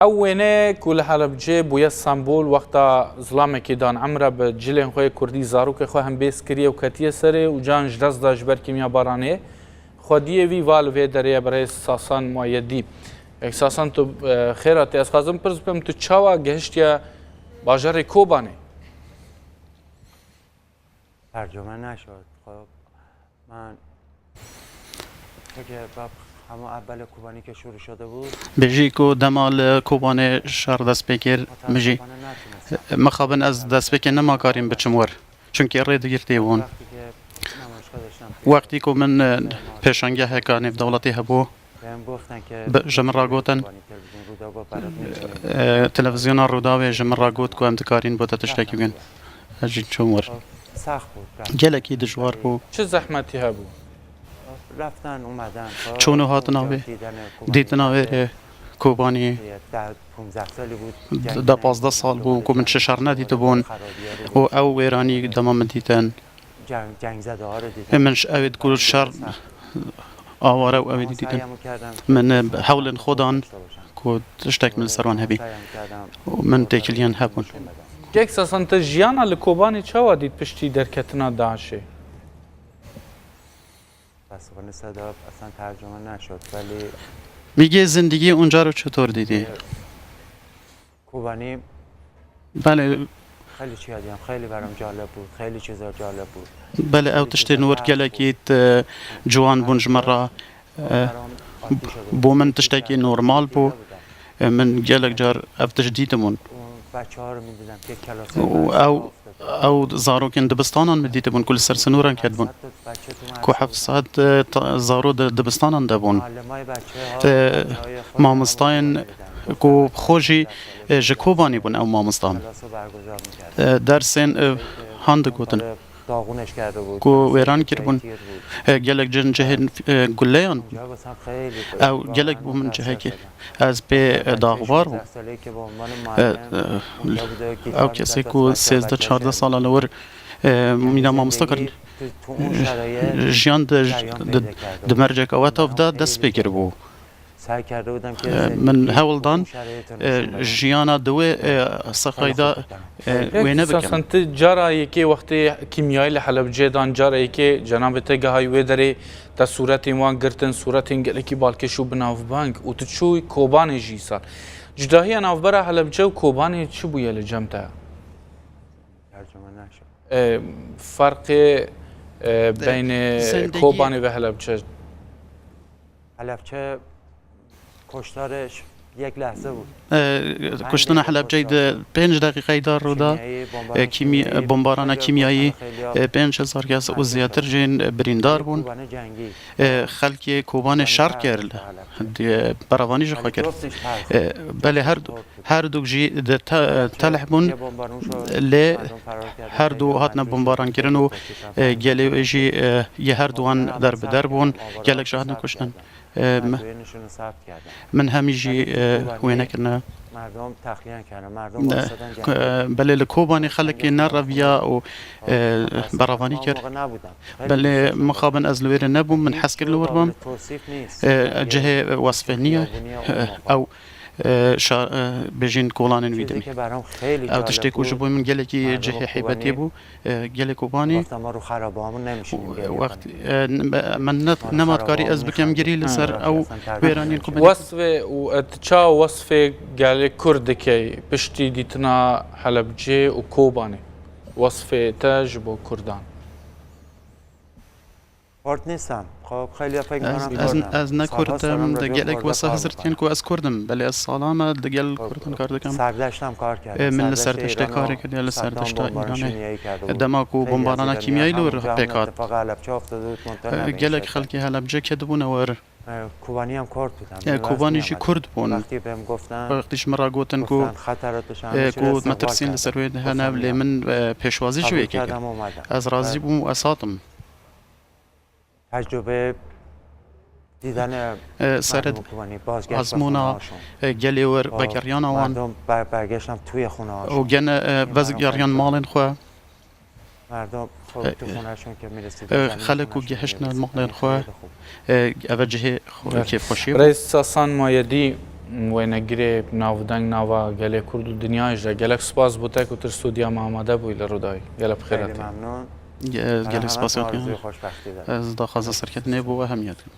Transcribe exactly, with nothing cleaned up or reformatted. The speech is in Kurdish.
Ew wêne ku li Helebcê bûye sembol, wexta zilamekî dan emre bi cilên xwe yê kurdî zarokê xwe hembêz kiriye û ketiye serê û can ji dest da ji ber kîmyabaranê. Xwediyê vî va li vê derê ye, birêz Sasan Muayedî. Yek Sasan, tu, e, xêr hatî. Ez xwazim pirs bikim, tu çawa gehiştiye bajarê Kobanê? ترجمه نشد. خب، من، تو که با همون اول کوبانی که شروع شده بود، Bêjî ku dema li Kobanê şer dest pê kir, min jî, متاسفانه نتونستم. Mixabin ez destpêkê nema karîm biçim wir. Çunkî rê digirtî bûn. وقتی که نمایشگاه داشتم، Wextî ku min, e, pêşangeheka nêvdewletî hebû, بهم گفتن که bi-, ji min re gotin, کوبانی تلویزیون رودا برات نمی‌تونیم. E, televîzyona Rûdawê ji min re got ku em dikarîn bo te tiştekî bikin. Ez jî çûm wir. سخت بود. Gelekî dijwar bû. Çi zehmetî hebû? رفتن اومدن، خب، Çûn û hatina اونجا wê. دیدن کوبانی، Dîtina wê rê Kobanî. یه ده، پونزده سالی بود. D-, جنگ da pazdeh sal bû ku min çi şer nedîtibûn û ew wêranî dema min dîtin. جنگ، جنگ زده ها رو دیدن. Ê, min ji ew ê ku şer aware û ew ê dîtin. Min, e, hewlên xwe dan ku tiştek min li ser wan hebî. Û min têkiliyan hebûn. Gelek Sasan, te jiyana li Kobanê çawa dît piştî derketina DAIŞê? متاسفانه صدا اصلاً ترجمه نشد، ولی Mîgê zindîgî unca ro çitor dîtî? کوبانی Belê, خیلی چی یادیم، خیلی برام جالب بود، خیلی چیزا جالب بود. Belê, ew tiştên wir gelekî, e, ciwan bûn ji min re. E, bo min tiştekî normal bû. E, min gelek car ev tişt dîtibûn. بچه‌ها رو می‌دیدم که کلاسای Û ew, ew zarokên dibistanan min dîtibûn ku li ser sinoran ketibûn. Ku heft sed, e, ta-, zaro di dibistanan de bûn. E, mamostayên ku xwe jî, e, ji Kobanê bûn ew mamostan. E, dersên, e, han digotin. Ku wêran kiribûn. E, gelek cin cihên, e, guleyan bûn. Ew gelek bo min cihekî. Ez pê, e, daxwar bûm. E, e, ew kesê ku sêzdeh çardeh sala li wir, e, mîna mamosta kirin. Jiyan di, di, di merceka weta de dest pê kiribû. E, min hewl dan, e, jiyana di wê, e, seqayda, e, wê nebikim. Esasen tu cara yekê wextê kîmyayî li Helebcê dan, cara yekê cenabê te gehayî wê derê, te sûretên wan girtin, sûretên gelekî balkêş û binavbeng û tu çûyî Kobanê jî îsal. Cudahiya navbera Helebce û Kobanê çi bûye li cem te? E, ferqê, e, beynê Kobanê ve Helebce. Helebçe کشتارش یک لحظه بود. E, kuştina Helebceyî di pênc deqîqeyî de rû da. E, kîmî-, bombarana kîmyayî, e, pênc hezar kes û zêdetir jîn, e, birîndar bûn. E, xelkê Kobanê şer kir, di-, berevanî ji xwe kir. E, belê her du-, her du jî di te-, telih bûn, lê her du hatine bombarankirin û, e, gelê wê jî, e, yê her duwan derbider bûn. Gelek jî hatine kuştin. E, me-, Min hemî jî, e, wê nekirine. E, belê li Kobanê xelkê nereviya û, e, berevanî kir. Belê mixabin ez li wê re nebûm, min hez kir li wir bim. E, cihê wesfê niye. E, ew, e, şa-, e, bêjîn kolanên wî demî. Ew tiştê ku ji bo min gelekî cihê heybetê bû. E, gelê Kobanî. Wext, e, me, me ne, nema dikarî ez bikim girî li ser ew wêraniyên ku min Wesfê û, e, tu ça wesfê gelê Kurd dikey piştî dîtina Helebcê û Kobanê? Wesfê te ji bo Kurdan. Kurt nisem. Xwe, xeylî ya fekr Ez, ez, ez ne Kurd im, di gelek wesa hizir tên ku ez Kurd im. Belê ez sala me di gel Kurdan kar dikim. Serdişt em kar kir. E, min li Serdiştê Îranê kar kiriye, li Serdişta Îranê. E, dema ku bombarana kîmyayî li wir pêk hat. E, gelek xelkê Helebce ketibûne wir. E, Kobanî jî Kurd bûn. Wextî ji min re gotin ku, e, ku metirsiyên li ser wê hene, lê min, e, pêşwazî ji wê yekê kir. Ez razî bûm û ez hatim. تجربهٔ دیدن، e, seret, مردم کوبانی، بازگشت به خونه‌هاشون. Azmûna, e, gelê wir, vegeriyana wan. مردم بر-، برگشتن توی خونه‌هاشون. Û gene, e, vezgeriyan malên xwe. مردم خب، e, تو خونه‌شون که می‌رسید، e, زمین xelek û خونه‌شون gihiştine می‌رسید، malên خیلی xwe, خوب. E, ev cihê xwe, kêfxweşiyê bû. Birêz Sasan Muayedî, Wênegirê navdeng nava gelê Kurd û dinyayê jî de gelek spas bo te ku tu stûdiya me amade bûyî li Rûdawî. Gelek bi xêr hatî. Memnun. Ge- Gelek spas Yakin. Ez daxwaza serketinê bo we hemî dikim.